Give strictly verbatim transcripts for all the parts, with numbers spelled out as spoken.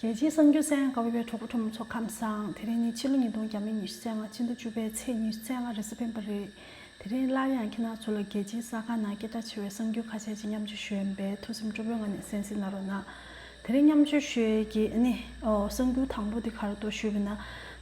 རྒྱལ་སྤྱིའི་གསར་འགྱུར་གསན་མཁན་གྲོགས་པོ་གྲོགས་མོ་ཚོ་ཁམས་བཟང་། དེ་རིང་ནི་ཕྱི་ལོ་ཉིས་སྟོང་ཉི་ཤུ་རྩ་ལྔ་ཕྱི་ཟླ་བཅུ་པའི་ཚེས་ཉི་ཤུ་རྩ་ལྔ་རེས་གཟའ་སྤེན་པ་རེད། དེ་རིང་སླར་ཡང་ཁྱེད་རང་ཚོ་ལ་རྒྱལ་སྤྱིའི་གསར་ཁང་ནང་སྐད་གྲགས་ཆེ་བའི་གསར་འགྱུར་ཁ་ཤས་ཅིག་མཉམ་སྤྱོད་ཞུ་ཡིན་པས། ཐུགས་སེམས་སྤྲོ་པོའི་ངང་ནས་གསན་གཟིགས་གནང་རོགས་གནང་། དེ་རིང་མཉམ་སྤྱོད་ཞུ་ཡས་ཀྱི་ཨ་ནི་ཨོ་གསར་འགྱུར་དང་པོ་དེ་ག་རེ་འདུག་ཞུས་པ་ན།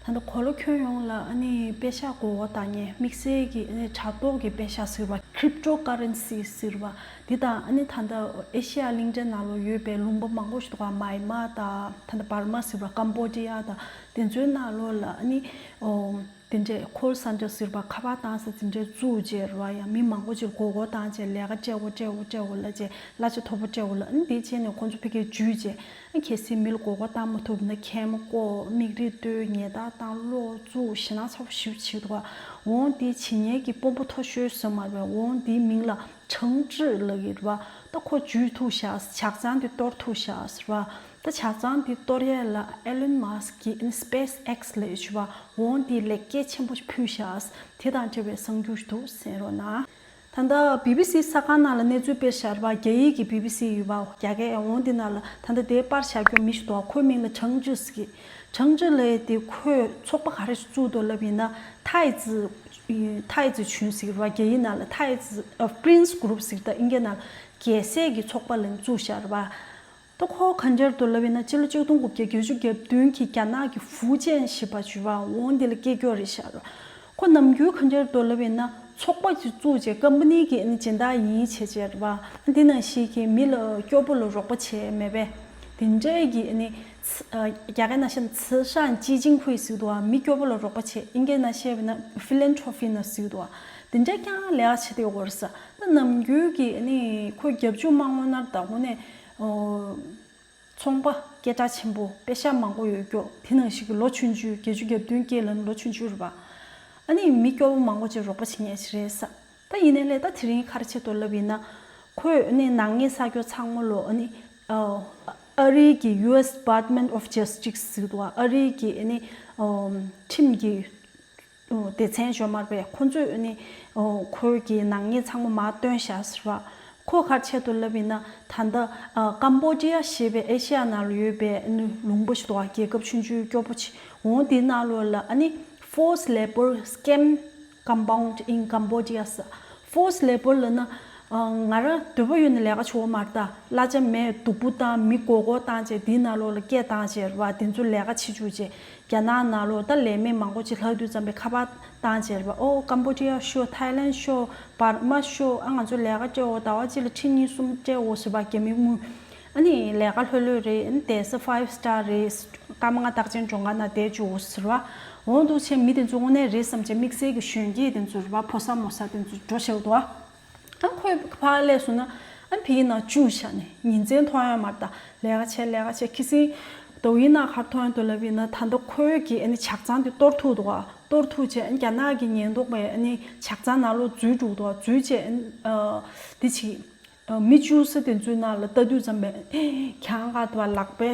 ད་ལྟ་གོ་ལ་ཁྱོན་ཡོངས་ལ་ཨ་ནི་པེ་ཤག་མགོ་སྐོར་བཏང་མཁན་དམིགས་བསལ་གྱི་ཨ་ནི་དྲ་ཐོག་གི་པེ་ཤག་ཟེར་བ། Cryptocurrency་ཟེར་བ་འདི་དང་། ཨ་ནི་ད་ལྟ་ཨེ་ཤི་ཡ་གླིང་ཕྲན་ནང་ལོགས་ཡོད་པའི་ལུང་པ་མང་པོ་ཞིག་འདུག་ག་མཱི་མཱ་དང་། ད་ལྟ་འབར་མ་ཟེར་བ། ཀམ་བོ་ཌི་ཡ་དང་། དེ་ཚོའི་ནང་ལོགས་ལ་ཨ་ནི་ཨོ་དེ་འདྲའི་ཁོལ་སེན་ཊར་ཟེར་བ། ཁ་པར་བཏང་ས་དེ་འདྲའི་བཙུགས་བྱས་རེད་བ། ཡང་མི་མང་པོ་ཅིག་མགོ་སྐོར་བཏང་བྱས། ལས་ཀ་སྤྲད་དགོས་སྤྲད་དགོས་སྤྲད་དགོས་ལབ་བྱས། གླ་ཆ་མཐོ་པོ་སྤྲད་དགོས་ལབ། ཨ་ནི་དེ་བྱས་ནས་ཁོང་ཚོ་ཕ་གིར་འཇུས་བྱས། ཨ་གལ་སྲིད་མི་ལ་མགོ་སྐོར་བཏང་མ་ཐུབ་ན་མཁལ་མ་བཀོག་མིག་རིལ་གཏོར། ཉལ་ཐ་བཏང་། གློག་བཙུགས། ཞེད་སྣང་ཚ་པོ་ཞེ་པོ་བྱེད་འདུག་ག་འོང་དེ་བྱེད་མཁན་གྱི་དཔོན་པོ་མཐོ་ཤོས་ཟེར་མ་རེད་པས། འོང་དེའི་མིང་ལ་ཆང་ཀྲི་ལབ་ཀྱི་རེད་བ། ད་ཁོ་འཇུས་ཐུབ་ཤག་ཇག་ཚང་དེ་གཏོར་ཐུབ་ཤག་ཟེར་བ། ད་ཇག་ཚང་དེ་གཏོར་ཡས་ལ་ཨེ་ལོན་མཱ་སི་ཀི་གི་ཨ་ནི་སི་པེ་སི་ཨེག་སི་ལབ་ཡས་ཅིག་ཡོད་པ། འོང་དེ་ལེགས་སྐྱེས་ཆེན་པོ་ཞིག་ཕུལ་ཤག་དེ་དང་འབྲེལ་བའི་གསར་འགྱུར་ཞིག་འདུག། གསན་རོགས་གནང་། ད་ལྟ་བི་བི་སི་གསར་ཁང་ནང་ལ་གནས་ཚུལ་སྤེལ་བཞག་པ། རྒྱ་ཡིག་གི་བི་བི་སི་ཡོད་པ། རྒྱ་སྐད། འོང་དེ་ནང་ལ་ད་ལྟ་དེ་པར་བཞག་རྒྱུ་མི་ཞིག་འདུག། ཁོའི་མིང་ལ་ཆང་ཅི་ཟེར་གི། ཆང་ཅི་ལབ་ཡས་དེ་ཁོས་ཚོགས་པ་ག་རེ་ཞིག་བཙུགས་འདུག་ལབ་ཡིན་ན། ཐའི་ཙི་ཐའི་ཙི་ཆུན་ཟེར་གི་རེད་བ། རྒྱ་ཡིག་ནང་ལ་ཐའི་ཙི་ཨ་Prince Group ཟེར། ད་ཨིན་སྐད་ནང་ལ་རྒྱལ་སྲས་ཀྱི་ཚོགས་པ་ལབ་བཙུགས་བཞག་རེད་བ། ད་ཁོ་ག་འདྲ་འདུག་ལབ་ཡིན་ན། ཕྱི་ལོ་ཆིག་སྟོང་དགུ་བརྒྱ་བརྒྱད་ཅུ་གྱ་བདུན་གྱི་རྒྱ་ནག་གི་ཧྥུ་ཅན་ཞེས་པ་ཅིག་ཡོད་པ། འོང་དེ་ལ་སྐྱེས་རྒྱུ་རེད་ཤག་ར། ཁོ་ནམ་རྒྱུན་ག་འདྲ་འདུག་ལབ་ཡིན་ན། ཚོགས་པ་ཅིག་བཙུགས་བྱས། ཀམ་པ་ནི་གི་ཨ་ནི་སྦྱིན་བདག་ཡིན་བྱས་བྱས་ར། དེ་ནང་བཞིན་གྱི་མི་ལ་སྐྱོ་པོ་ལ་རོགས་པ་བྱས་མེད་པས། དེ་འདྲའི་གི་ཨ་ནི་ཚ་ཨ་རྒྱ་སྐད་ནང་བཤད་ན་慈善基金会ཟེར་འདུག་པ། མི་སྐྱོ་པོ་ལ་རོགས་པ་བྱས། ཨིན་སྐད་ནང་བཤད་པ་ན་ཕི་ལན་ཐྲོ་ཕི་ནང་ཟེར་འདུག་པ། དེ་འདྲ་རྐྱང་ལས་ཀ་བྱེད་བསྡད་ཡོད་རེད་ས། ད་ནམ་རྒྱུན་གྱི་ཨ་ནི་ཁོ་རྒྱབ་ལྗོངས་མ་དངོས་གནས་ད་དངོས་གནས་ཨོ། ཚོང་པ་སྐད་གྲགས་ཆེན་པོ། པེ་ཤག་མང་པོ་ཡོད་རྒྱུ། དེ་ནང་བཞིན་གྱི་ལོ་ཆུང་ཆུང་། བརྒྱད་ཅུ་གྱ་བདུན་སྐྱེས་ལབ་ན་ལོ་ཆུང་ཆུང་རེད་པ། ཨ་ནི་མི་སྐྱོ་པོ་མང་པོ་ཅིག་རོགས་པ་བྱེད་མཁན་ཞིག་རེད་ས། ད་ཡིན་ནའི་ལས་ད་དེ་རིང་ག་རེ་བྱེད་འདུག་ལབ་ཡིན་ན། ཁོས་ཨ་ནི་ནག་ཉེས་བསགས་རྒྱུ་ཚང་མ་ལོ་ཨ་ནི་ཨ་ཨ་རིའི་གི་ཡུ་ཨེས་Department of Justice ཟེར་འདུག་པ། ཨ་རིའི་གི་ཨ་ནི་ཨ་ཁྲིམས་ཀྱི་སྡེ་ཚན་ཅིག་ཡོད་མ་རེད་པས། ཁོ་ཚོས་ཨ་ནི་ཁོའི་གི་ནག་ཉེས་ཚང་མ་མར་བཏོན་བཞག་ཟེར་བ། ཁོ་ག་རེ་བྱེད་འདུག་ལབ་ཡིན་ན། ད་ལྟ་ཀམ་བོ་ཌི་ཡ་ཞེས་པའི་ཨེ་ཤི་ཡ་ནང་ལ་ཡོད་པའི་ཨ་ནི་ལུང་པ་ཞིག་འདུག་པ། རྒྱལ་ཁབ་ཆུང་ཆུང་སྐྱོ་པོ་ཅིག། འོང་དེའི་ནང་ལོགས་ལ་ཨ་ནི་Forced Labour Scam Compound in Cambodia ཟེར། Forced Labour ལབ་ན། ཨ་ང་རང་འདོད་པ་ཡོད་ནས་ལས་ཀ་བྱེད་དགོས་མ་རེད། ད་གླ་ཆ་མེད། སྡུག་པོ་བཏང་། མི་མགོ་སྐོར་བཏང་བྱས། དེའི་ནང་ལོགས་ལ་སྐད་བཏང་བྱས་རེད་བ། དེ་ཚོ་ལས་ཀ་བྱེད་བཅུག་བྱས། རྒྱ་ནག་ནང་ལོགས་ད་ལས་མེད་མང་པོ་ཅིག་ལྷག་དུས་ཙམ་པའི་ཁ་པར་བཏང་བྱས་རེད་བ། ཨོ་ཀམ་བོ་ཌི་ཡ་ཤོག་ཐའི་ལན་ཤོག་འབར་མ་ཤོག་ཨ་ང་ཚོ་ལས་ཀ་སྤྲད་འོ། ཟླ་བ་གཅིག་ལ་ཁྲི་གཉིས་གསུམ་སྤྲད་འོ་ཟེར་བ། རྒྱ་མི་དངུལ། ཨ་ནི་ལས་ཀ་ལྷོད་ལྷོད་རེད། ཨ་ནི་བསྡད་ས་five star རེད། སྐར་མ་ལྔ་རྟགས་ཅན་གྲོངས་ཁ་ན་བསྡད་བཅུག་འོ་ཟེར་བ། འོ་འདུག་བྱས་མི་དེ་ཚོ་དངོས་གནས་རེད་བསམ་བྱས། དམིགས་བསལ་གྱི་གཞོན་སྐྱེས་དེ་ཚོ་རེད་བ། ཕོ་གསར་མོ་གསར་དེ་ཚོ་འགྲོ་བྱེད་འདུག་བ། ཨ་ཁོས་ཕར་སླེབས་སོང་ན། ཨ་ཕ་གི་ནང་བཅུག་བཞག་ནས་ཉིན་མཚན་མཐོང་ཡ་མ་རེད། ད་ལས་ཀ་བྱས་ལས་ཀ་བྱས། ཁི་སིང་ཏོག་དབྱིན་ནང་ག་རེ་མཐོང་ཡ་འདུག་ལབ་ཡིན་ན། ད་ལྟ་ཁོའི་གི་ཨ་ནི་ཇག་ཚང་དེ་གཏོར་ཐུབ་འདུག་ག་གཏོར་ཐུབ་བྱས། ཨ་རྒྱ་ནག་གི་ཉེན་རྟོག་པས་ཨ་ནི་ཇག་ཚང་ནང་ལོགས་འཛུལ་འགྲོ་འདུག་ག་འཛུལ་བྱས་ཨ་འདི་བྱས། མི་བཅུག་ས་དེ་ཚོའི་ནང་ལ་ལྟ་དུས་ཙམ་པས་གྱང་ཁ་དུ་བ་ལག་པའི་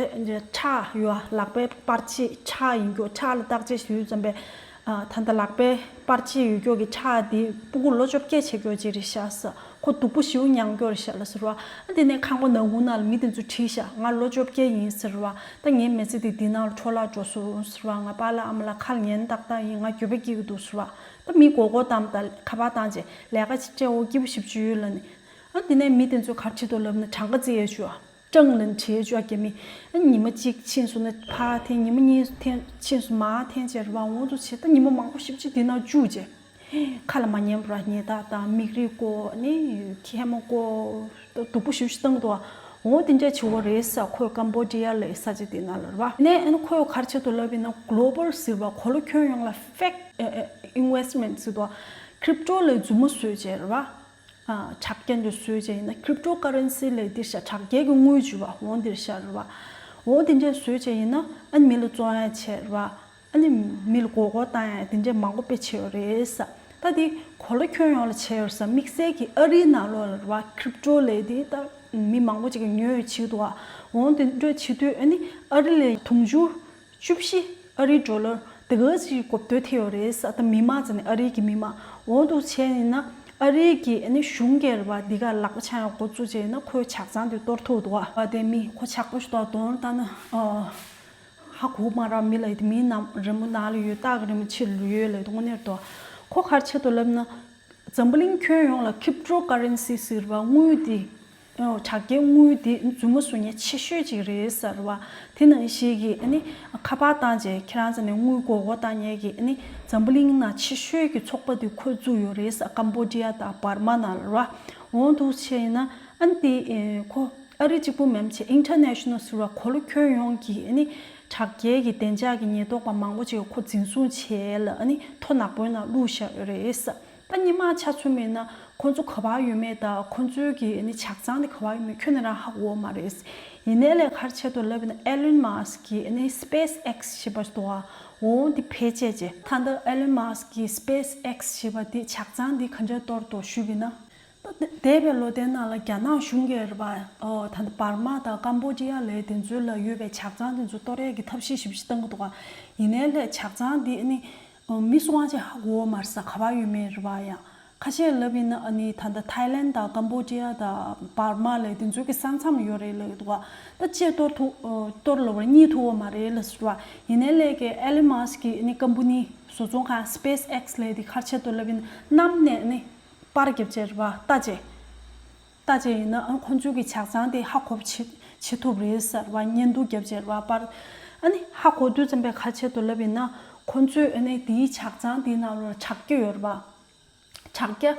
ཁྲག་ཡོད། ལག་པའི་པར་ཆས་ཁྲག་ཡིན་རྒྱུ། ཁྲག་ལ་བརྟག་དཔྱད་ཞུ་དུས་ཙམ་པས། ཨ་ད་ལྟ་ལག་པའི་པར་ཆས་ཡོད་རྒྱུ་གི་ཁྲག་དེ་སྤུ་གུ་ལོ་བཅོ་བརྒྱད་བྱེད་རྒྱུ་ཅིག་རེད་ཤག་ཟེར། ཁོ་སྡུག་པོ་ཞེ་པོ་མྱངས་རྒྱུ་རེད་ཤག་ལ་ཟེར་བ། ཨ་དེ་ནས་ཁང་པ་ནང་ཁུག་ནང་ལ་མི་དེ་ཚོས་བྲིས་ཤག་ང་ལོ་བཅོ་བརྒྱད་ཡིན་ཟེར་བ། ད་ངའི་མི་ཚེ་དེ་འདི་ནང་ལ་འཕྲོ་བརླག་འགྲོ་སོང་ཟེར་བ། ང་པཱ་ལགས་ཨ་མ་ལགས་ཁ་ལ་ཉན་ཏག་ཏག་ཡིན། ང་འགྱོད་པ་སྐྱེ་གི་འདུག་ཟེར་བ། ད་མི་མགོ་སྐོར་བཏང་། ད་ཁ་པར་བཏང་བྱས་ལས་ཀ་ཅིག་སྤྲད་འོ། སྐྱིད་པོ་ཞེ་པོ་ཅིག་ཡོད་ལབ་ནས། ཨ་དེ་ནས་མི་དེ་ཚོས་ག་རེ་བྱེད་འདུག་ལབ་ན། གྲངས་ཀ་བརྩི་ཡས་བཅུག་ཨ། གྲངས་ལབ་ནས་བྲིས་ཡས་བཅུག་ཨ། རྒྱ་མི། ཨ་ཉི་མ་གཅིག་ཕྱིན་སོང་ན་ཕར་འཐེན། ཉི་མ་གཉིས་འཐེན་ཕྱིན་སོང་མར་འཐེན་བྱས་རེད་བ། འོ་འདུག་བྱས། ད་ཉི་མ་མང་པོ་ཞེ་པོ་ཅིག་དེ་ནང་བཅུག་བྱས། ཁ་ལ་མ་ཉན་པ་ར། ཉལ་ཐ་བཏང་། མིག་རིལ་བཀོག་ནི་མཁལ་མ་བཀོག་སྡུག་པོ་ཞེ་པོ་ཞིག་བཏང་འདུག་བ། འོ་དེ་འདྲ་བྱེད་དགོས་རེད་ས། ཁོས་ཀམ་བོ་ཌི་ཡ་ལབ་ས་ཆ་དེ་ནང་ལ་རེད་བ། ནས་ཨ་ནི་ཁོས་ག་རེ་བྱེད་འདུག་ལབ་ཡིན་ན། གློ་བལ་ཟེར་བ། གོ་ལ་ཁྱོན་ཡོངས་ལ་ཕེག་ཨིན་ཝེ་སི་ཊི་མེན་ཊི་ཟེར་འདུག་བ། ཁྲིབ་ཊོ་ལ་རྫུན་མ་བཟོས་བྱས་རེད་བ། ཨ་དྲག་རྐྱེན་དུ་བཟོས་བྱས་ཡིན་ན། ཁྲིབ་ཊོ་ཀ་རན་སི་ལབ་འདི་ཤ་དྲག་རྒྱལ་གྱི་དངུལ་བྱུས་བ། འོ་འདིར་ཤ་རུ་བ། འོ་དེ་འདྲས་བཟོས་བྱས་ཡིན་ན། ཨ་ནི་མི་ལ་བཙོང་ཡ་བྱས་རུ་བ། ཨ་ནི་མི་ལ་མགོ་སྐོར་བཏང་ཡ་དེ་འདྲས་མང་པོ་དཔེ་བྱས་ཡོད་རེད་ས། ད་དེ་གོ་ལ་ཁྱོན་ཡོངས་ལ་བྱས་ཡོད་ས། དམིགས་བསལ་གྱི་ཨ་རིའི་ནང་ལོགས་ལ་རུ་བ། ཁྲིབ་ཊོ་ལབ་འདི་ད་མི་མང་པོ་ཅིག་གིས་ཉོས་ཡོད་བྱེད་འདུག་བ། འོ་དེ་འདྲས་བྱེད་དུས་ཨ་ནི་ཨ་རི་ལ་དུང་ཕྱུར་བཅུ་བཞི་ཨ་རིའི་ཌོ་ལར་དེ་ག་ཅིག་གོ་བསྡོད་ཐེབས་ཡོད་རེད་ས། ད་མི་མང་ཙམ་ནས་ཨ་རིའི་གི་མི་མང་། འོ་འདུག་བྱས་ཡིན་ན་ཨ་རིའི་གི་ཨ་ནི་གཞུང་གིས་རེད་བ། འདི་ག་ལག་པ་འཆང་ཡག་འགོ་བཙུགས་བྱས་ཡིན་ན། ཁོའི་ཇག་ཚང་དེ་གཏོར་ཐུབ་འདུག་བ། དེ་མི་ཁོ་ཇག་པ་ཞིག་འདུག་དོན་ལྟ་ན། ཨ་ ཧ་གོ་མ་ར། མི་ལ་ཡི་དེ་མིའི་ནང་རི་མོ་ནང་ལ་ཡོད། སྟག་གི་རི་མོ་ཕྱི་ལ་ཡོད་ལ་ཡི་དེ་དངོས་གནས་རེད་དོ། ཁོ་ག་རེ་བྱེད་དོ་ལབ་ན། འཛམ་བུ་གླིང་ཁྱོན་ཡོངས་ལ་ཁིབ་ཀྲོ་ཀ་རན་སི་ཟེར་བ་དངུལ་དེ། ཨོ། དྲག་རྒྱའི་དངུལ་དེ་རྫུན་མ་བཟོ་མཁན་ཆེ་ཤོས་ཅིག་རེད་ཟེར་བ། དེ་ནང་བཞིན་གྱི་ཨ་ནི་ཁ་པར་བཏང་རྗེས་ཁྱེད་རང་ཚོ་ནས་དངུལ་སྒོར་སྒོར་བཏང་མཁན་གྱི་ཨ་ནི་འཛམ་བུ་གླིང་ནང་ཆེ་ཤོས་ཀྱི་ཚོགས་པ་དེ་ཁོས་བཙུགས་ཡོད་རེད་ཟེར། ཀམ་བོ་ཌི་ཡ་དང་འབར་མ་ནང་ལ་ར། འོང་འདུག་བྱས་ཡིན་ན་ཨ་ནི་དེ་ཨེ་ཁོ་ཨ་རི་གཅིག་པུ་མིན་པ་བྱས། ཨིན་ཊར་ནེ་ཤ་ནལ་ཟེར་བ་གོ་ལ་ཁྱོན་ཡོངས་ཀྱི་ཨ་ནི་དྲག་རྒྱའི་གི་བདེ་འཇགས་ཀྱི་ཉེན་རྟོག་པ་མང་པོ་ཅིག་ཁོ་འཛིན་བཟུང་བྱས་ལ་ཨ་ནི་མཐོ་ནག་པོའི་ནང་བླུགས་བཞག་ཡོད་རེད་ཟེར། ད་སྔོན་མ་ཆ་མཚོན་པ་ཡིན་ན་ཁོ་ཚོ་ག་པར་ཡོད་མེད་དང་ཁོ་ཚོའི་གི་ཨ་ནི་ཇག་ཚང་དེ་ག་པར་ཡོད་མེད་ཁྱོན་ནས་རང་ཧ་གོ་བ་མ་རེད། ཡིན་ནའི་ལས་ག་རེ་བྱེད་དོ་ལབ་ཡིན་ན། ཨེ་ལོན་མཱ་སི་ཀི་གི་ཨ་ནི་སི་པེ་སི་ཨེག་སི་ཞེས་པ་ཞིག་འདུག་ག་འོང་དེ་བེད་སྤྱད་རྗེས། ད་ལྟ་ཨེ་ལོན་མཱ་སི་ཀི་གི་སི་པེ་སི་ཨེག་སི་ཞེས་པ་དེ་ཇག་ཚང་དེ་ག་འདྲས་གཏོར་འདུག་ཞུས་པ་ཡིན་ན། ད་འདས་པའི་ལོ་དེའི་ནང་ལ་རྒྱ་ནག་གཞུང་གིས་རེད་པ། ཨོ། ད་ལྟ་འབར་མ་དང་ཀམ་བོ་ཌི་ཡ་ལ་ཡི་དེ་ཚོའི་ལ་ཡོད་པའི་ཇག་ཚང་དེ་ཚོ་གཏོར་ཡས་ཀྱི་ཐབས་ཤེས་ཞེ་པོ་ཅིག་བཏང་གི་འདུག་ག་ཡིན་ནའི་ལས་ཇག་ཚང་དེ་ཨ་ནི་མི་སུ་དབང་ཆེ་ཧ་གོ་བ་མ་རེད་ཟེར། ག་པར་ཡོད་མེད་རེད་པ། ཡང་ཁ་ཤས་ལབ་ཡིན་ན་ཨ་ནི་ད་ལྟ་ཐའི་ལན་དང་ཀམ་བོ་ཌི་ཡ་དང་འབར་མ་ལ་ཡི་དེ་ཚོའི་གི་ས་མཚམས་ཡོད་རེད་ལབ་ཀྱི་འདུག་ག་ད་གཅིག་གཏོར་ཐུབ། ཨོ། གཏོར་ལབ་པ་རེད། རྙེད་ཐུབ་པ་མ་རེད་ལབ་ཟེར་བ། ཡིན་ནའི་ལས་ཀྱི་ཨེ་ལོན་མཱ་སི་ཀི་གི་ཨ་ནི་ཀམ་པ་ནི་བཟོ་ཚོང་ཁང་སི་པེ་སི་ཨེག་སི་ལབ་ཡས་དེ་ག་རེ་བྱེད་འདུག་ལབ་ཡིན་ན་གནམ་ནས་ཨ་ནི་པར་བརྒྱབ་བྱས་རེད་པ། ལྟ་བྱས། ལྟ་བྱས་ཡིན་ན་ཨ་ཁོ་ཚོའི་གི་ཇག་ཚང་དེ་ཧ་གོ་བ་བྱེད་བྱེད་ཐུབ་རེད་ཟེར་བ། བརྙན་ཐུང་བརྒྱབ་བྱས་རེད་པ། པར་ཨ་ནི་ཧ་གོ་དུས་ཙམ་པས་ག་རེ་བྱེད་འདུག་ལབ་ཡིན་ན། ཁོ་ཚོས་ཨ་ནི་དེའི་ཇག་ཚང་དེའི་ནང་ལོགས་ལ་དྲག་རྒྱ་ཡོད་རེད་པ། དྲག་རྒྱ་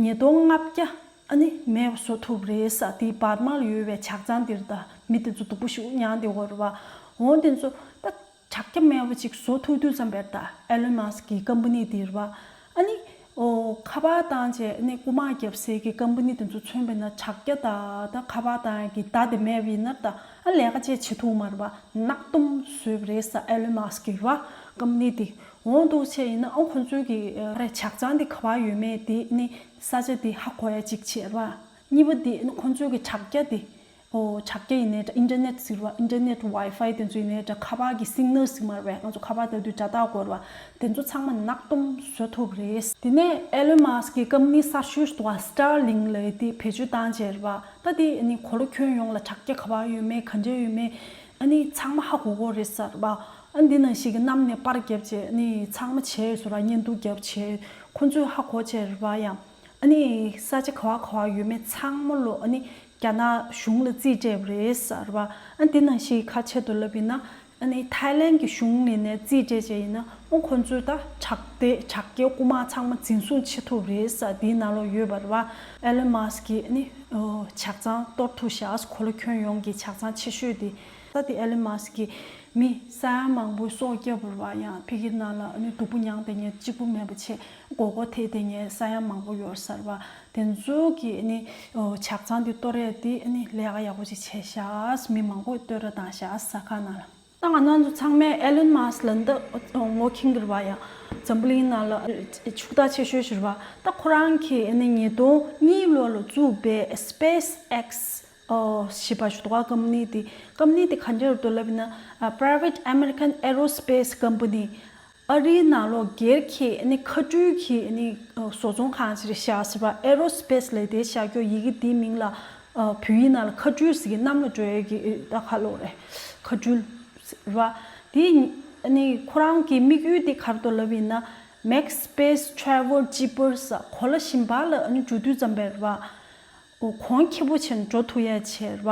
ཉིས་སྟོང་ལྔ་བརྒྱ་ཨ་ནི་མེད་པ་བཟོ་ཐུབ་རེད་ཟེར། དེའི་འབར་མ་ལ་ཡོད་པའི་ཇག་ཚང་དེ་རེད། ད་མི་དེ་ཚོ་སྡུག་པོ་ཞེ་པོ་མྱངས་བསྡད་ཡོད་རེད་པ། འོ་དེ་ཚོ་ད་དྲག་རྒྱ་མེད་པ་ཅིག་བཟོ་ཐུབ་དུས་ཙམ་པས། ད་ཨེ་ལོན་མཱ་སི་ཀི་གི་ཀམ་པ་ནི་དེ་རེད་པ། ཨ་ནི་ཨོ་ཁ་པར་བཏང་བྱས་ཨ་ནི་རྐུ་མ་རྒྱབ་སའི་གི་ཀམ་པ་ནི་དེ་ཚོ་མཚོན་པ་ཡིན་ན། དྲག་རྒྱ་དང་ད་ཁ་པར་བཏང་ཡས་ཀྱི་བརྡ་དེ་མེད་པ་ཡིན་ན། ད་ཨ་ལས་ཀ་ཅིག་བྱེད་ཐུབ་མ་རེད་པ། ནག་སྟོང་བཟོས་པ་རེད་ཟེར། ཨེ་ལོན་མཱ་སི་ཀི་རེད་པ། ཀམ་པ་ནི་དེ། འོ་འདུག་བྱས་ཡིན་ན་ཨ་ཁོ་ཚོའི་གི་ཨ་རེད། ཇག་ཚང་དེ་ག་པར་ཡོད་མེད་དེ་ནི་ས་ཆ་དེ་ཧ་གོ་ཡ་གཅིག་བྱས་རེད་པ། གཉིས་པ་དེ་ནི་ཁོ་ཚོའི་གི་དྲག་རྒྱ་དེ། ཨོ་དྲག་རྒྱ་ཡིན་ནའི་འདྲ། ཨིན་ཊར་ནེཊ་ཟེར་བ། ཨིན་ཊར་ནེཊ་ཝའི་ཕའི་དེ་ཚོ་ཡིན་ནའི་འདྲ། ཁ་པར་གི་སིག་ནལ་ཟེར་མ་རེད་པས། ང་ཚོ་ཁ་པར་ལྟ་དུས་སྒྲ་རྟགས་དགོས་རེད་པ། དེ་ཚོ་ཚང་མ་ནག་སྟོང་བཟོ་ཐུབ་རེད། དེ་ནས་ཨེ་ལོན་མཱ་སི་ཀི་གི་ཀམ་པ་ནི་གསར་ཤོས་ཤིག་འདུག་ག་སི་ཊར་ལིང་ལབ་ཡས་དེ་བེད་སྤྱོད་བཏང་བྱས་རེད་པ། ད་དེ་ནི་གོ་ལ་ཁྱོན་ཡོངས་ལ་དྲག་རྒྱ་ག་པར་ཡོད་མེད། ག་འདྲས་ཡོད་མེད། ཨ་ནི་ཚང་མ་ཧ་གོ་གི་རེད་ཟེར་བ། ཨ་འདི་ནང་བཞིན་གི་གནམ་ནས་པར་བརྒྱབ་བྱས་ཨ་ནི་ཚང་མ་བྱས་ཡོད་ཟེར་བ། བརྙན་ཐུང་བརྒྱབ་བྱས་ཁོ་ཚོས་ཧ་གོ་བྱས་རེད་པ། ཡང་ཨ་ནི་ས་ཆ་ག་པར་ག་པར་ཡོད་མེད་ཚང་མ་ལོ་ཨ་ནི་རྒྱ་ནག་གཞུང་ལ་རྩིས་སྤྲད་པ་རེད་ཟེར་བ། ཨ་འདི་ནང་བཞིན་ག་རེ་བྱས་འདུག་ལབ་ཡིན་ན། ཨ་ནི་ཐའི་ལན་གྱི་གཞུང་ནས་ནས་རྩིས་སྤྲད་བྱས་ཡིན་ན། ཨོ་ཁོ་ཚོས་ད་དྲག་སྟེ་དྲག་རྒྱའི་རྐུ་མ་ཚང་མ་འཛིན་བཟུང་བྱེད་ཐུབ་རེད་ཟེར། དེའི་ནང་ལོགས་ཡོད་པ་རེད་པ། ཨེ་ལོན་མཱ་སི་ཀི་གི་ཨ་ནི་ཨོ་ཇག་ཚང་གཏོར་ཐུབ་ཤག་གོ་ལ་ཁྱོན་ཡོངས་ཀྱི་ཇག་ཚང་ཆེ་ཤོས་དེ། ད་དེ་ཨེ་ལོན་མཱ་སི་ཀི་གིས་མི་ས་ཡ་མང་པོའི་སྲོག་བསྐྱབས་པ་རེད་པ། ཡང་ཕ་གིའི་ནང་ལ་ཨ་ནི་སྡུག་པོ་མྱངས་བསྡད་མཁན་གཅིག་པུ་མིན་པ་བྱས། མགོ་སྐོར་ཐེབས་བསྡད་མཁན་ས་ཡ་མང་པོ་ཡོད་ཟེར་བ། དེ་ཚོ་གི་ཨ་ནི་ཨོ་ཇག་ཚང་དེ་གཏོར་ཡས་དེ་ཨ་ནི་ལས་ཀ་ཡག་པོ་ཅིག་བྱས་ཤག་མི་མང་པོ་བསྟོད་ར་བཏང་ཤག་གཟའ་ཁང་ནང་ལ། ད་ང་རང་ཚོ་ཚང་མས་ཨེ་ལོན་མཱ་སི་ཀི་ལབ་ན་ད་ངོ་མཁྱེན་གྱི་རེད་པ། ཡང་འཛམ་བུ་གླིང་ནང་ལ་ཕྱུག་བདག་ཆེ་ཤོས་ཤིག་རེད་པ། ད་ཁོ་རང་གིས་ཨ་ནི་ཉིས་སྟོང་གཉིས་ལོ་ལ་བཙུགས་པའི་སི་པེ་སི་ཨེག་སི་ཞེས་པ་ཞིག་འདུག་ག་ཀམ་པ་ནི་དེ། ཀམ་པ་ནི་དེ་ག་འདྲ་རེད་འདུག་ལབ་ཡིན་ན། Private American Aerospace Company། ཨ་རིའི་ནང་ལོགས་སྒེར་གྱི་ཨ་ནི་མཁའ་འགྲུལ་གྱི་ཨ་ནི་བཟོ་ཚོང་ཁང་ཞིག་རེད་ཤག་ཟེར་བ། ཨེ་རོ་སི་པེ་སི་ལབ་དེ་བཞག་རྒྱུ། ཡི་གེ་དེའི་མིང་ལ་བོད་ཡིག་ནང་ལ་མཁའ་འགྲུལ་ཟེར་གི། གནམ་ལ་འགྲོ་ཡས་ཀྱི་ད་ག་ལབ་རེད། མཁའ་འགྲུལ་རེད་པ། དེ་ཨ་ནི་ཁོ་རང་གི་དམིགས་ཡུལ་དེ་ག་རེ་འདུག་ལབ་ཡིན་ན། Make Space Travel Cheaper ཟེར། གོ་ལ་གཞན་པ་ལ་ཨ་ནི་འགྲོ་དུས་ཙམ་པ་རེད་པ། ཨོ་གོང་ཁེ་པོ་ཆེ་ནས་འགྲོ་ཐུབ་ཡ་བྱས་རེད་པ།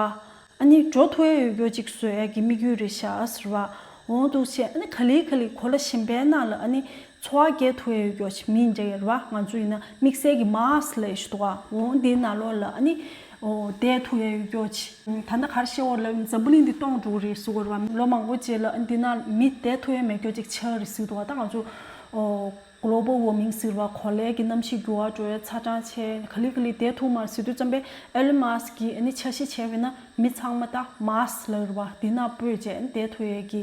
ཨ་ནི་འགྲོ་ཐུབ་ཡ་ཡོད་རྒྱུ་ཅིག་བཟོ་ཡ་གི་དམིགས་ཡུལ་རེད་ཤག་ཟེར་བ། འོ་འདུག་བྱས་ཨ་ནི་ག་ལེ་ག་ལེ་གོ་ལ་གཞན་པའི་ནང་ལ་ཨ་ནི་འཚོ་བ་སྐྱེལ་ཐུབ་ཡ་ཡོད་རྒྱུ་ཅིག་མི་འདྲ་ཡ་རེད་པ། ང་ཚོ་ཡིན་ན་དམིགས་བསལ་གྱི་མཱ་སི་ལབ་ཡ་ཞིག་འདུག་ག་འོ་འདིའི་ནང་ལོགས་ལ་ཨ་ནི་ཨོ་བསྡད་ཐུབ་ཡ་ཡོད་རྒྱུ་ཅིག་ད་ལྟ་ག་རེ་བཤད་ཡོད་ལབ་ན་འཛམ་བུ་གླིང་འདི་སྟོངས་འགྲོ་གི་རེད་ཟེར་གྱི་ཡོད་རེད་པ། ལོ་མང་པོ་རྗེས་ལ་ཨ་ནི་འདི་ན་མི་བསྡད་ཐུབ་ཡ་མེད་རྒྱུ་ཅིག་ཆགས་རེད་ཟེར་གྱི་འདུག་ག་ད་ང་ཚོ་ཨོ། Global warming ཟེར་བ། གོ་ལའི་གི་གནམ་གཤིས་འགྱུར་བ་འགྲོ་ཡ། ཚ་གྲང་ཆེ། ག་ལེ་ག་ལེ་བསྡད་ཐུབ་མ་རེད་ཟེར་དུས་ཙམ་པས་ཨེ་ལོན་མཱ་སི་ཀིས་ཨ་ནི་འཆར་གཞི་བྱས་པ་ཡིན་ན་མི་ཚང་མ་ད་མཱ་སི་ལབ་རེད་པ། དེ་ན་སྤོས་བྱས་ཨ་ནི་བསྡད་ཐུབ་ཡས་ཀྱི་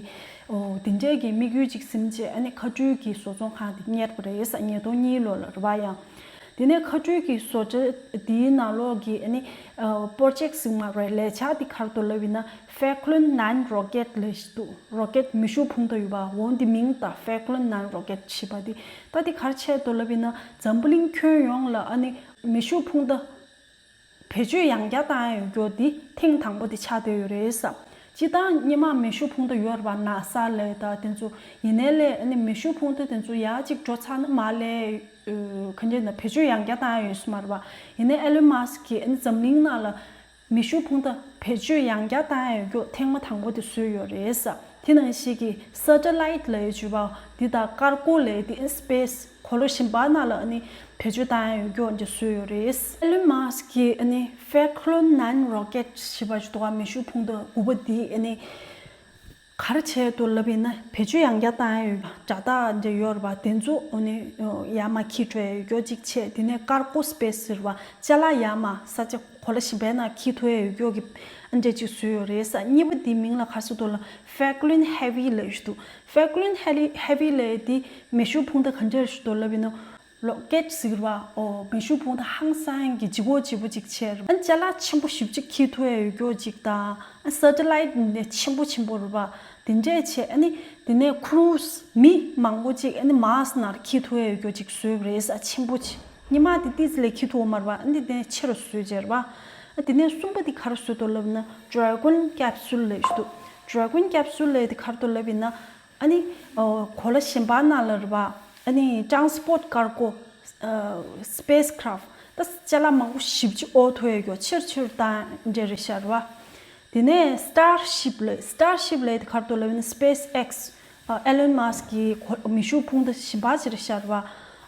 ཨོ་དེ་འདྲས་ཀྱི་དམིགས་ཡུལ་ཅིག་ཟིན་བྱས་ཨ་ནི་མཁའ་འགྲུལ་གྱི་བཟོ་ཚོང་ཁང་དེ་གཉེར་བ་རེད་ཟེར། ཉིས་སྟོང་གཉིས་ལོ་ལ་རེད་པ། ཡང་དེ་ནས་མཁའ་འགྲུལ་གྱི་བཟོ་གྲྭ་དེའི་ནང་ལོགས་ཀྱི་ཨ་ནི་ཨོ་པོ་རོ་ཇེག་ཟེར་མ་རེད། ལས་འཆར་དེ་ག་རེ་འདུག་ལབ་ཡིན་ན། Falcon Nine Rocket ལབ་ཞིག་འདུག་རོ་ཀེད་མེ་ཤུགས་འཕུར་མདའ་ཡོད་པ། འོ་འདི་མིང་ད་Falcon Nine Rocket ཞེས་པ་འདི། ད་འདི་ག་རེ་བྱས་འདུག་ལབ་ཡིན་ན། འཛམ་བུ་གླིང་ཁྱོན་ཡོངས་ལ་ཨ་ནི་མེ་ཤུགས་འཕུར་མདའ་བེད་སྤྱོད་ཡང་བསྐྱར་བཏང་ཡ་ཡོད་རྒྱུ་འདི་ཐེངས་དང་པོ་འདི་ཆགས་བསྡད་ཡོད་རེད་ཟེར། སྤྱིར་བཏང་སྔོན་མ་མེ་ཤུགས་འཕུར་མདའ་ཡོད་རེད་པ། ནཱ་ས་ལབ་ཡ་དེ་ཚོ། ཡིན་ནའི་ལས་ཨ་ནི་མེ་ཤུགས་འཕུར་མདའ་དེ་ཚོ་ཡར་གཅིག་འགྲོ་ཚར་ན་མར་ལས་ག་འདྲ་ན་བེད་སྤྱོད་ཡང་བསྐྱར་བཏང་ཡ་ཡོད་ས་མ་རེད་པ། ཡིན་ནའི་ཨེ་ལོན་མཱ་སི་ཀྱིས་ཨ་ནི་འཛམ་གླིང་ནང་ལ་མེ་ཤུགས་འཕུར་མདའ་བེད་སྤྱོད་ཡང་བསྐྱར་བཏང་ཡ་ཡོད་རྒྱུ་ཐེངས་མ་དང་པོ་དེ་བཟོས་ཡོད་རེད་ས། དེ་ནང་བཞིན་གྱི་སེ་ཊི་ལའིཊ་ལབ་ཡ་བརྗོད་པ་འདི་དང་སྐར་འགོག་ལབ་ཡ་དེ་ཨ་ནི་སི་པེ་སི་གོ་ལ་གཞན་པ་ནང་ལ་ཨ་ནི་བེད་སྤྱོད་བཏང་ཡ་ཡོད་རྒྱུ་འདི་བཟོས་ཡོད་རེད། ཨེ་ལོན་མཱ་སི་ཀྱིས་ཨ་ནི་Falcon Nine rocket ཞེས་པ་ཞིག་འདུག་ག་མེ་ཤུགས་འཕུར་མདའ་དགུ་པ་འདི་ཨ་ནི་ག་རེ་བྱས་འདུག་ལབ་ཡིན་ན། བེད་སྤྱོད་ཡང་བསྐྱར་བཏང་ཡ་ཡོད་པ། སྒྲ་རྟགས་འདྲ་ཡོད་རེད་པ། དེ་ཚོ་ཨ་ནི་ཡར་མར་འཁྱེར་འགྲོ་ཡ་ཡོད་རྒྱུ་གཅིག་བྱས། དེ་ནས་ཀར་ཀོ་སི་པེ་སི་ཟེར་བ། ཅ་ལག་ཡར་མར་ས་ཆ་གོ་ལ་གཞན་པའི་ནང་འཁྱེར་ཐུབ་ཡ་ཡོད་རྒྱུ་གི་ཨ་འདྲ་གཅིག་བཟོས་ཡོད་རེད་ས། གཉིས་པ་དེའི་མིང་ལ་ག་རེ་ཟེར་འདུག་ལབ། Falcon Heavy ལབ་ཡ་ཞིག་འདུག Falcon Heavy ལབ་ཡ་དེ་མེ་ཤུགས་འཕུར་མདའ་ག་འདྲ་ཞིག་འདུག་ལབ་ཡིན་ན། རོ་ཀེཊ་ཟེར་བ། ཨོ། མེ་ཤུགས་འཕུར་མདའ་ཧང་སང་གི་ལྗིད་ཁོག་ལྗིད་པོ་ཅིག་བྱས་རེད། ཨ་ཅ་ལག་ཆེན་པོ་ཞེ་པོ་ཅིག་འཁྱེར་ཐུབ་ཡ་ཡོད་རྒྱུ་ཅིག་དང་། ཨ་སེ་ཊི་ལའིཊ་ནི་ཆེན་པོ་ཆེན་པོ་རེད་པ། དེ་འདྲས་བྱས། ཨ་ནི་དེ་ནས་ཁུ་རུ་སི་མི་མང་པོ་ཅིག་ཨ་ནི་མཱར་སི་ནང་འཁྱེར་ཐུབ་ཡ་ཡོད་རྒྱུ་ཅིག་བཟོས་པ་རེད་ས། ཆེན་པོ་ཅིག་སྔོན་མ་དེ་ཏོག་ཙམ་ལས་འཁྱེར་ཐུབ་པ་མ་རེད་པ། ཨ་ནི་དེ་ནས་ཆེ་རུ་བཟོས་བྱས་རེད་པ། ཨ་དེ་ནས་གསུམ་པ་དེ་ག་རེ་བཟོས་འདུག་ལབ་ན། Dragon Capsule ལབ་ཡ་ཞིག་འདུག Dragon Capsule ལབ་ཡ་དེ་ག་རེ་འདུག་ལབ་ཡིན་ན། ཨ་ནི་ཨོ། གོ་ལ་གཞན་པ་ནང་ལ་རེད་པ། ཨ་ནི་transport cargo ཨ་spacecraft ད་ཅ་ལག་མང་པོ་ཞེ་པོ་ཅིག་འོར་ཐུབ་ཡ་ཡོད་རྒྱུ། ཆེ་རུ་ཆེ་རུ་བཏང་འདྲ་རེད་ཤག་རེད་པ། དེ་ནས་Starship ལབ། Starship ལབ་ཡ་དེ་ག་རེ་འདུག་ལབ་ཡིན་ན། SpaceX ཨ་ཨེ་ལོན་མཱ་སི་ཀྱི་གོ་མེ་ཤུགས་འཕུར་མདའ་གཞན་པ་ཅིག་རེད་ཤག་རེད་པ།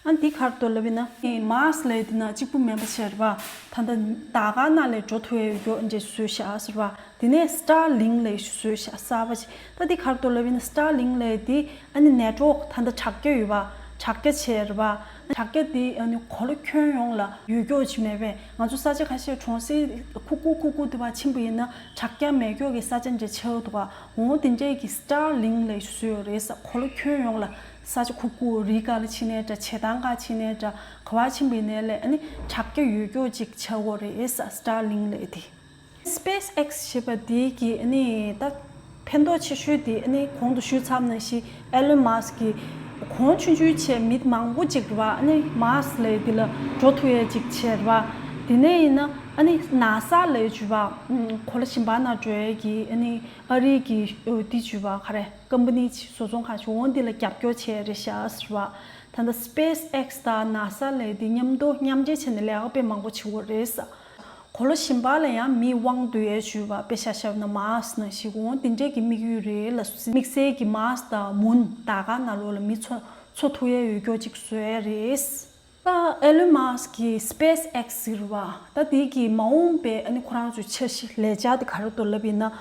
ཨ་འདི་ག་རེ་འདུག་ལབ་ཡིན་ན། ཨེ་མཱར་སི་ལབ་ཡ་དེ་ནང་གཅིག་པུ་མིན་པ་བྱས་རེད་པ། ད་ལྟ་ཟླ་སྐར་ནང་ལ་འགྲོ་ཐུབ་ཡ་ཡོད་རྒྱུ་འདྲ་བཟོས་ཤག་ཟེར་བ། དེ་ནས་Starlink ལབ་ཡ་ཞིག་བཟོས་ཤག་གསར་པ་ཅིག་ད་འདི་ག་རེ་འདུག་ལབ་ཡིན་ན། Starlink ལབ་ཡ་དེ་ཨ་ནི་network ད་ལྟ་དྲ་རྒྱ་ཡོད་པ། དྲ་རྒྱ་བྱས་རེད་པ། དྲ་རྒྱ་དེ་ཨ་ནི་གོ་ལ་ཁྱོན་ཡོངས་ལ་ཡོད་རྒྱུ་ཅིག་མེད་པས། ང་ཚོ་ས་ཆ་ཁ་ཤས་གྲོང་གསེབ་ཁུག་ཁུག་ཁུག་ཁུག་དེ་བར་ཕྱིན་པ་ཡིན་ན་དྲ་རྒྱ་མེད་རྒྱུ་གི་ས་ཆ་འདྲ་ཆགས་འདུག་ག་འོ་དེ་འདྲས་ཀྱི་Starlink ལབ་ཡ་ཞིག་བཟོས་ཡོད་རེད་ས། གོ་ལ་ཁྱོན་ཡོངས་ལ། ས་ཆ་ཁུག་ཁུག་རི་སྒང་ལ་ཕྱིན་ནའི་འདྲ། བྱེ་ཐང་སྒང་ཕྱིན་ནའི་འདྲ། ག་པར་ཕྱིན་པ་ཡིན་ནའི་ལས་ཨ་ནི་དྲ་རྒྱ་ཡོད་རྒྱུ་ཅིག་ཆགས་ཡོད་རེད་ས། Starlink ལབ་ཡ་དེ། SpaceX ཞེས་པ་དེ་གི་ཨ་ནི་ད་ཕན་ཐོགས་ཆེ་ཤོས་དེ་ཨ་ནི་གོང་དུ་ཞུས་ཚར་བ་ནང་བཞིན་ཨེ་ལོན་མཱ་སི་ཀྱིས་གོང་ཆུང་ཆུང་བྱས། མི་མང་པོ་ཅིག་རེད་པ། ཨ་ནི་མཱར་སི་ལབ་ཡ་དེ་ལ་འགྲོ་ཐུབ་ཡ་ཅིག་བྱས་རེད་པ། དེ་ནས་ཡིན་ན་ཨ་ནི་ནཱ་ས་ལབ་ཡ་བརྗོད་པ། གོ་ལ་གཞན་པ་ནང་འགྲོ་ཡ་གི་ཨ་ནི་ཨ་རི་གི་ཨོ་དེ་བརྗོད་པ་ག་རེ། ཀམ་པ་ནི་བཟོ་ཚོང་ཁང་ཞིག་འོ་འདི་ལ་རྒྱབ་སྐྱོར་བྱས་རེད་ཤག་ཟེར་བ། ད་ལྟ་SpaceX དང་ནཱ་ས་ལབ་ཡ་དེ་མཉམ་དུ་མཉམ་འབྲེལ་བྱས་ནས་ལས་ཀ་དཔེ་མང་པོ་བྱེད་ཀྱི་ཡོད་རེད་ས། གོ་ལ་གཞན་པ་ལ་ཡང་མི་དབང་བསྡུ་ཡས་བྱས་པ། དཔེ་ཆ་བཞག་ན་མཱར་སི་ནང་བཞིན། འོ་དེ་འདྲས་ཀྱི་དམིགས་ཡུལ་རེད་ལབ་སོང་། དམིགས་བསལ་གྱི་མཱར་སི་དང་མུན་ཟླ་སྐར་ནང་ལོགས་ལ་མི་འཚོ་འཚོ་ཐུབ་ཡས་ཡོད་རྒྱུ་ཅིག་བཟོ་ཡས་རེད། ད་ཨེ་ལོན་མཱ་སི་ཀྱི་SpaceX ཟེར་བ་ད་དེ་གི་མ་འོངས་པའི་ཨ་ནི་ཁོ་རང་ཚོའི་འཆར་གཞི་ལས་འཆར་དེ་ག་རེ་འདུག་ལབ་ཡིན་ན།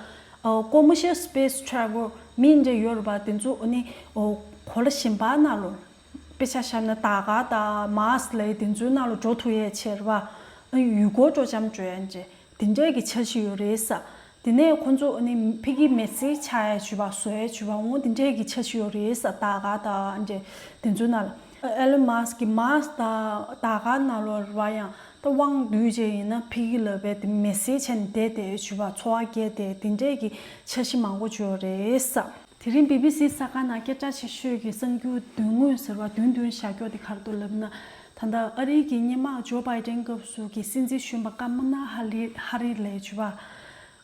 ཨ་commercial space travel མི་འདྲ་ཡོད་རེད་པ། དེ་ཚོ་ཨ་ནི་ཨོ་གོ་ལ་གཞན་པ་ནང་ལོགས། དཔེ་ཆ་བཞག་ན་ཟླ་སྐར་དང་མཱར་སི་ལབ་ཡ་དེ་ཚོའི་ནང་ལ་འགྲོ་ཐུབ་ཡས་བྱས་རེད་པ། ཡུལ་སྐོར་སྤྲོ་འཆམ་འགྲོ་ཡས་འདྲ་དེ་འདྲས་ཀྱི་འཆར་གཞི་ཡོད་རེད་ས། དེ་ནས་ཁོ་ཚོ་ཨ་ནི་ཕ་གིའི་མི་ཚེ་ཆགས་ཡས་བྱས་པ། བཟོ་ཡས་བྱས་པ། འོ་དེ་འདྲས་ཀྱི་འཆར་གཞི་ཡོད་རེད་ས། ཟླ་སྐར་དང་འདྲ་དེ་ཚོའི་ནང་ལ། ཨེ་ལོན་མཱ་སི་ཀྱིས་མཱར་སི་དང་ཟླ་སྐར་ནང་ལོགས་རེད་པ། ཡང་ད་དབང་བསྡུས་བྱས་ཡིན་ན་ཕ་གི་ལ་བས་དེ་མི་ཚེ་བྱས་ནས་བསྡད་བསྡད་ཡས་བྱས་པ། འཚོ་བ་སྐྱེལ་བསྡད་དེ་འདྲས་ཀྱི་འཆར་གཞི་མང་པོ་ཅིག་ཡོད་རེད་ས། དེ་རིང་བི་བི་སི་གསར་ཁང་ནང་སྐད་གྲགས་ཆེ་ཤོས་ཀྱི་གསར་འགྱུར་མདུན་ངོས་ཟེར་བ་བདུན་བདུན་བཞག་རྒྱུ་དེ་ག་རེ་འདུག་ལབ་ན། ད་ལྟ་ཨ་རིའི་གི་སྔོན་མ་ཇོ་བྷའི་ཏན་སྐབས་སུ་གི་སྲིད་འཛིན་གཞོན་པ་ཀམ་ལ་ཧ་རི་ཧ་རི་ལབ་ཡས་བྱས་པ།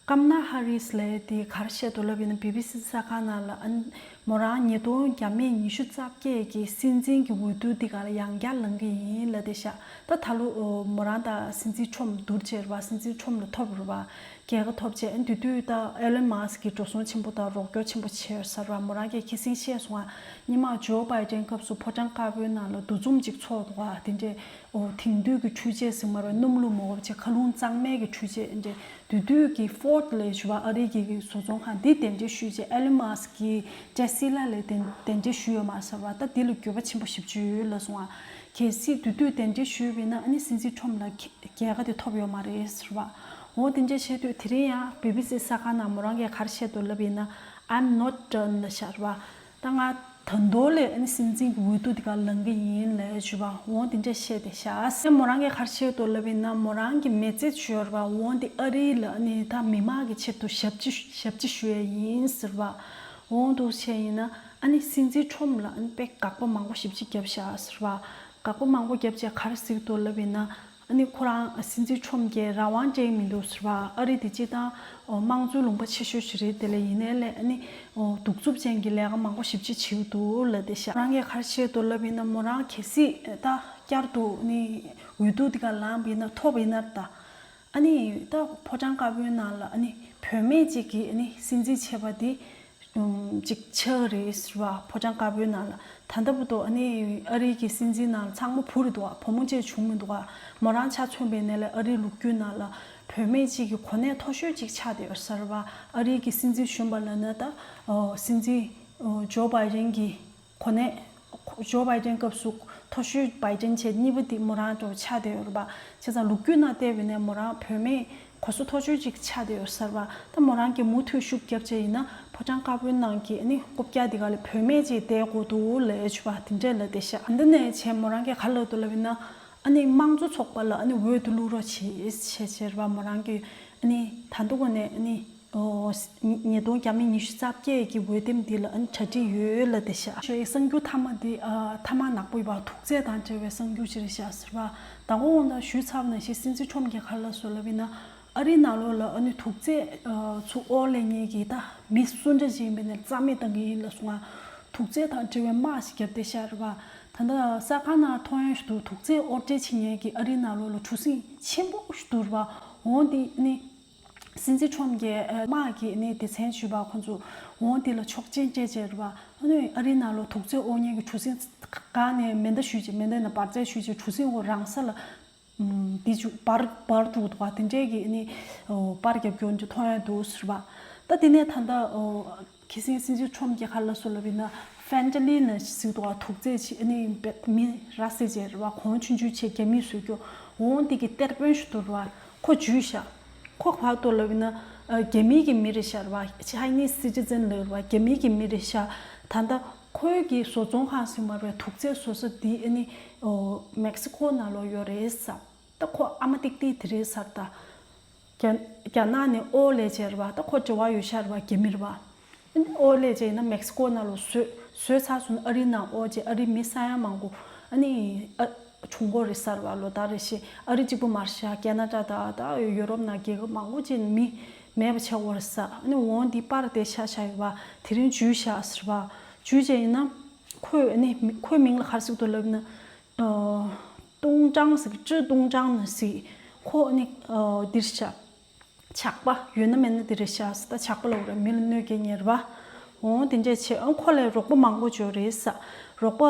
ཀམ་ལ་ཧ་རིས་ལབ་ཡས་དེ་ག་རེ་བཤད་འདུག་ལབ་ཡིན་ན། བི་བི་སི་གསར་ཁང་ནང་ལ་ཨ་ནི་མོ་རང་ཉིས་སྟོང་བརྒྱ་མེད་ཉི་ཤུ་རྩ་བརྒྱད་ཀྱི་སྲིད་འཛིན་གྱི་འོས་བསྡུ་འདི་ག་ལ་ཡང་བསྐྱར་ལངས་ཀྱི་ཡིན་ལབ་བསྡད་ཤག་ད་ད་ལོ་མོ་རང་དང་སྲིད་འཛིན་ཁྲོམ་བསྡུར་བྱས་རེད་པ། སྲིད་འཛིན་ཁྲོམ་ལ་ཐོབ་རེད་པ། རྒྱལ་ཁ་ཐོབ་བྱས། ཨ་ནི་དེ་དུས་ད་ཨེ་ལོན་མཱ་སི་ཀྱིས་འགྲོ་སོང་ཆེན་པོ་དང་རོགས་སྐྱོར་ཆེན་པོ་བྱས་ཡོད་ས་རེད་པ། མོ་རང་གིས་ཁ་སང་བཤད་སོང་ཨ། སྔོན་མ་ཇོ་བྷའི་ཏན་སྐབས་སུ་ཕོ་བྲང་དཀར་པོའི་ནང་ལ་འདུ་འཛོམས་ཅིག་ཚོགས་འདུག་ག་དེ་འདྲས། ཨོ་དེང་དུས་ཀྱི་འཕྲུལ་ཆས་ཟེར་མ་རེད། སྣུམ་བླུགས་མ་དགོས་པ་བྱས། མཁའ་རླུང་གཙང་མའི་གི་འཕྲུལ་ཆས་འདྲ། དེ་དུས་ཀྱི་ཧྥོར་ཌི་ལབ་ཡས་བྱས་པ། ཨ་རི་གི་གི་བཟོ་ཚོང་ཁང་འདི་གདན་འདྲེན་ཞུས་བྱས། ཨེ་ལོན་མཱ་སི་ཀྱིས་ཊེ་སི་ལ་ལ་གདན་གདན་འདྲེན་ཞུས་ཡོད་མ་རེད་ཟེར་བ། ད་འདི་ལ་འགྱོད་པ་ཆེན་པོ་ཞེ་པོ་ཅིག་ཡོད་ལབ་སོང་ཨ། གལ་སྲིད་དེ་དུས་གདན་འདྲེན་ཞུས་པ་ཡིན་ན་ཨ་ནི་སྲིད་འཛིན་ཁྲོམ་ལ་རྒྱལ་ཁ་དེ་ཐོབ་ཡོད་མ་རེད་ཟེར་བ། འོ་དེ་འདྲ་བྱས་དུས་དེ་རིང་ཡང་བི་བི་སི་གསར་ཁང་ནང་མོ་རང་གིས་ག་རེ་བཤད་འདུག་ལབ་ཡིན་ན། I'm not done ལབ་ཤག་རེད་པ། ད་ང་ད་དུང་ལས་ཨ་ནི་སྲིད་འཛིན་གྱི་འོས་བསྡུ་འདི་ག་ལངས་ཀྱི་ཡིན་ལབ་ཞུས་པ། འོ་དེ་འདྲ་བཤད་བསྡད་ཤག་ཨ་མོ་རང་གིས་ག་རེ་བཤད་འདུག་ལབ་ཡིན་ན། མོ་རང་གི་མི་ཚེ་ཤོར་བ། འོ་འདི་ཨ་རི་ལ་ཨ་ནི་ད་མི་མང་གི་ཆེད་དུ་ཞབས་ཕྱི་ཞབས་ཕྱི་ཞུ་ཡས་ཡིན་ཟེར་བ། འོ་འདུག་བྱས་ཡིན་ན་ཨ་ནི་སྲིད་འཛིན་ཁྲོམ་ལ་ཨ་ནི་དཔེ་དགག་པ་མང་པོ་ཞེ་པོ་ཅིག་བརྒྱབ་ཤག་ཟེར་བ། དགག་པ་མང་པོ་བརྒྱབ་བྱས་ག་རེ་ཟེར་འདུག་ལབ་ཡིན་ན། ནི་ཁོ་རང་སྲིད་འཛིན་ཁྲོམ་གྱི་རང་དབང་ཅན་མི་འདུག་ཟེར་བ། ཨ་རི་དེ་སྤྱིར་བཏང་དམངས་གཙོའི་ལུང་པ་ཆེ་ཤོས་ཤིག་རེད། དེ་ལས་ཡིན་ནའི་ལས་ཨ་ནི་གདུག་རྩུབ་ཅན་གྱི་ལས་ཀ་མང་པོ་ཞེ་པོ་ཅིག་བྱེད་ཀྱི་འདུག་ལབ་བསྡད་ཤག་རང་གིས་ག་རེ་བཤད་འདུག་ལབ་ཡིན་ན། མོ་རང་གལ་སྲིད་ད་བསྐྱར་དུ་ནི་འོས་བསྡུ་དེ་ག་ལངས་པ་ཡིན་ན། ཐོབ་པ་ཡིན་ན་ད། ཨ་ནི་ད་ཕོ་བྲང་དཀར་པོའི་ནང་ལ་ཨ་ནི་བུད་མེད་ཅིག་གིས་ཨ་ནི་སྲིད་འཛིན་བྱས་པ་དེ་ཅིག་ཆགས་རེད་ཟེར་བ། ཕོ་བྲང་དཀར་པོའི་ནང་ལ། ད་ལྟ་བར་དུ་ཨ་ནི་ཨ་རི་གི་སྲིད་འཛིན་ནང་ལ་ཚང་མ་བུ་རེད་འདུག་ག་བུ་མོ་ཅིག་བྱུང་མི་འདུག་ག་མོ་རང་ཆ་མཚོན་པ་ཡིན་ནའི་ལས་ཨ་རིའི་ལོ་རྒྱུས་ནང་ལ་བུད་མེད་ཅིག་གི་གོ་གནས་མཐོ་ཤོས་ཅིག་ཆགས་བསྡད་ཡོད་ཟེར་བ། ཨ་རི་གི་སྲིད་འཛིན་གཞོན་པ་ལབ་ན་ད་སྲིད་འཛིན་ཇོ་བྷའི་ཌེན་གྱི་གོ་གནས། ཇོ་བྷའི་ཌེན་སྐབས་སུ་མཐོ་ཤོས། བྷའི་ཌེན་བྱས་གཉིས་པ་དེ་མོ་རང་འདྲ་བོ་ཆགས་བསྡད་ཡོད་རེད་པ། བྱས་ཙང་ལོ་རྒྱུས་ནང་བལྟས་པ་ཡིན་ནའི་མོ་རང་བུད་མེད་གོ་ས་མཐོ་ཤོས་ཅིག་ཆགས་བསྡད་ཡོད་ཟེར་བ། ད་མོ་རང་གིས་མུ་མཐུད་ཤུགས་རྒྱབ་བྱས་ཡིན་ན་ཕོ་བྲང་དཀར་པོའི་ནང་གི་ཨ་ནི་རྐུབ་བཀྱག་འདི་ག་ལ་བུད་མེད་ཅིག་བསྡད་དགོས་འདུག་ལབ་བྱས་པ་དེ་འདྲས་ལབ་བསྡད་ཤག་འདི་ནས་བྱས་མོ་རང་གིས་ག་ལབ་འདུག་ལབ་ཡིན་ན། ཨ་ནི་དམངས་གཙོ་ཚོགས་པ་ལ་ཨ་ནི་འོས་དེ་བླུག་རོགས་བྱེད་ཅེས་བྱས་རེད་པ། མོ་རང་གིས་ཨ་ནི་ད་དུང་གོ་ནས་ཨ་ནི། ཉིས་སྟོང་བརྒྱ་མེད་ཉི་ཤུ་རྩ་བརྒྱད་ཀྱི་འོས་འདེམས་འདི་ལ་ཨ་ནི་གྲ་སྒྲིག་ཡོད་ལབ་བསྡད་ཤག་ཞོའི་གསར་འགྱུར་མཐའ་མ་འདི་ཨ་མཐའ་མ་ནག་པོ་ཡོད་པ། དུག་རྫས་དང་འབྲེལ་བའི་གསར་འགྱུར་ཅིག་རེད་ཤག་ཟེར་བ། མདང་དགོང་དགོང་དག་ཞུས་ཚར་བ་ནང་བཞིན་སྲིད་འཛིན་ཁྲོམ་གྱིས་ག་རེ་ལབ་སོང་ལབ་ཡིན་ན། ཨ་རིའི་ནང་ལོགས་ལ་ཨ་ནི་དུག་རྫས་ཚུར་དབོར་ལེན་མཁན་གྱི་ད་མི་སུ་འདྲ་ཞིག་ཡིན་པ་ཡིན་ནའི་རྩ་མེད་བཏང་གི་ཡིན་ལབ་སོང་ང་། དུག་རྫས་དང་འབྲེལ་བའི་དམག་ཞིག་བརྒྱབ་བསྡད་ཤག་རེད་པ། ད་ལྟ་གསར་ཁང་ནང་མཐོང་ཡག་ཞིག་འདུག་དུག་རྫས་དབོར་འདྲེན་བྱེད་མཁན་གྱི་ཨ་རིའི་ནང་ལོགས་ལ་གྲུ་གཟིངས་ཆེན་པོ་ཞིག་འདུག་རེད་པ། འོ་འདི་ནི། སྲིད་འཛིན་ཁྲོམ་གྱི་དམག་གི་ནི་སྡེ་ཚན་ཞུས་པ་ཁོང་ཚོ་འོ་འདི་ལ་ཆོག་མཆན་སྤྲད་བྱས་རེད་པ། ཨ་ནི་ཨ་རིའི་ནང་ལོགས་དུག་རྫས་དབོར་མཁན་གྱི་གྲུ་གཟིངས་སྒང་ནས་མེ་མདའ་གཞུས་བྱས། མེ་མདའ་ནས་འབར་རྫས་གཞུས་བྱས། གྲུ་གཟིངས་འོ་རང་ས་ལ་འདི་ཅུ་འབར་འབར་འགྲོ་འདུག་པ། དེ་འདྲས་ཀྱི་ནི་པར་རྒྱབ་སྐྱོར་འདི་མཐོང་ཡག་འདུག་ཟེར་བ། ད་དེ་ནས་ད་ལྟ་ཁ་སང་སྲིད་འཛིན་ཁྲོམ་གྱིས་ག་རེ་ལབ་སོང་ལབ་ཡིན་ན། ཕེན་ཊ་ལིན་ཟེར་འདུག་པ། དུག་རྫས་ཅིག་ཨ་ནི་མི་ར་བཟི་བྱས་རེད་པ། གོང་ཆུང་ཆུང་བྱས་རྒྱ་མིས་བཟོས་རྒྱུ། འོ་འདི་གི་གཏེར་དཔོན་ཞིག་འདུག་རེད་པ། ཁོ་འཇུས་ཤག་ཁོ་ག་པར་འདུག་ལབ་ཡིན་ན། རྒྱ་མིའི་གི་མི་རེད་ཤག་རེད་པ། Chinese citizen ལབ་རེད་པ། རྒྱ་མིའི་གི་མི་རེད་ཤག་ད་ལྟ་ཁོའི་གི་བཟོ་ཚོང་ཁང་ཟེར་མ་རེད་པ། དུག་རྫས་བཟོ་ས་འདི་ཨ་ནི་མེག་སི་ཀོ་ནང་ལོགས་ཡོད་རེད་ཟེར། ད་ཁོ་ཨ་མ་ཏིག་ཏིག་དེ་རེད་ཟེར། ད་རྒྱ་རྒྱ་ནག་ནས་དབོར་ལེན་བྱས་རེད་པ། ད་ཁོ་འབྲེལ་བ་ཡོད་ཤག་རེད་པ། རྒྱ་མི་རེད་པ། ཨ་ནི་དབོར་ལེན་བྱས་ཡིན་ན་མེག་སི་ཀོ་ནང་ལོགས་བཟོས་བཟོས་ཚར་སོང་ན་ཨ་རིའི་ནང་དབོར་བྱས། ཨ་རིའི་མི་ས་ཡ་མང་པོ་ཨ་ནི་ཨ་གྲོངས་ཀྱི་ཡོད་རེད་ཟེར་བ། ལོ་ལྟར་རེ་བཞིན་ཨ་རི་གཅིག་པུ་མ་རེད་ཤག་ཁེ་ན་ཌ་དང་ད་ཡུ་རོབ་ནང་རྒྱལ་ཁབ་མང་པོ་ཅིག་མི་མེད་པ་ཆགས་ཀྱི་ཡོད་རེད་ཟེར། ཨ་ནི་འོ་འདི་པར་དེ་ཤ་ཤ་ཡོད་པ། དེ་རིང་འཇུས་ཤག་ཟེར་བ། འཇུས་བྱས་ཡིན་ན་ཁོས་ཨ་ནི་ཁོའི་མིང་ལ་ག་རེ་ཟེར་གྱི་འདུག་ལབ་ན། ཏུང་ཀྲང་ཟེར། ཀྲི་ཏུང་ཀྲང་ནི་ཟེར། ཁོ་ནི་འདིར་ཤག་ཇག་པ་ཡོད་ན་མེད་ན་འདི་རེད་ཤག་ད་ཇག་པ་ལབ་རེད། མི་ལ་གནོད་སྐྱེལ་མཁན་རེད་པ། འོ་དེ་འདྲས་བྱས། ཨ་ཁོ་ལ་རོགས་པ་མང་པོ་ཅིག་ཡོད་རེད་ཟེར། རོགས་པ་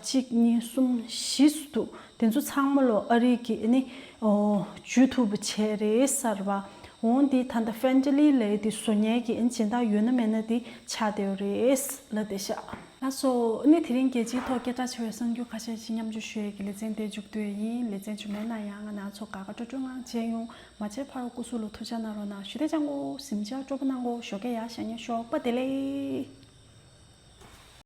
གཅིག་གཉིས་གསུམ་བཞི་ཙམ་འདུག་དེ་ཚོ་ཚང་མ་ལོ་ཨ་རི་གི་ཨ་ནི་འཇུ་ཐུབ་པ་བྱས་རེད་ཟེར་བ། འོ་འདི་ད་ལྟ་ཕེན་ཊ་ལིན་ལབ་དེ་བཟོ་མཁན་གྱི་ཨ་ནི་སྦྱིན་བདག་ཡོད་ན་མེད་ན་དེ་ཆགས་བསྡད་ཡོད་རེད་ལབ་བསྡད་ཤག་ལགས་སོ། ཨ་ནི་དེ་རིང་རྒྱལ་སྤྱིའི་ཐོག་སྐད་གྲགས་ཆེ་བའི་གསར་འགྱུར་ཁ་ཤས་ཤིག་མཉམ་སྤྱོད་ཞུ་ཡས་ཀྱི་ལེ་ཚན་དེ་མཇུག་བསྡུ་ཡས་ཡིན། ལེ་ཚན་རྗེས་མའི་ནང་ཡང་ང་རང་ཚོ་དགའ་དགའ་སྤྲོ་སྤྲོའི་ངང་མཇལ་ཡོང་། མ་མཇལ་བར་སྐུ་གཟུགས་ལ་ཐུགས་ཅག་གནང་རོགས་གནང་། ཞུ་དེ་ཅང་གོ་གཟིམ་འཇག་སྤྲོ་པོ་གནང་གོ་ཞོགས་ཀས་ཡར་ཤར་ཉིན་ཞོགས་པ་བདེ་ལེགས།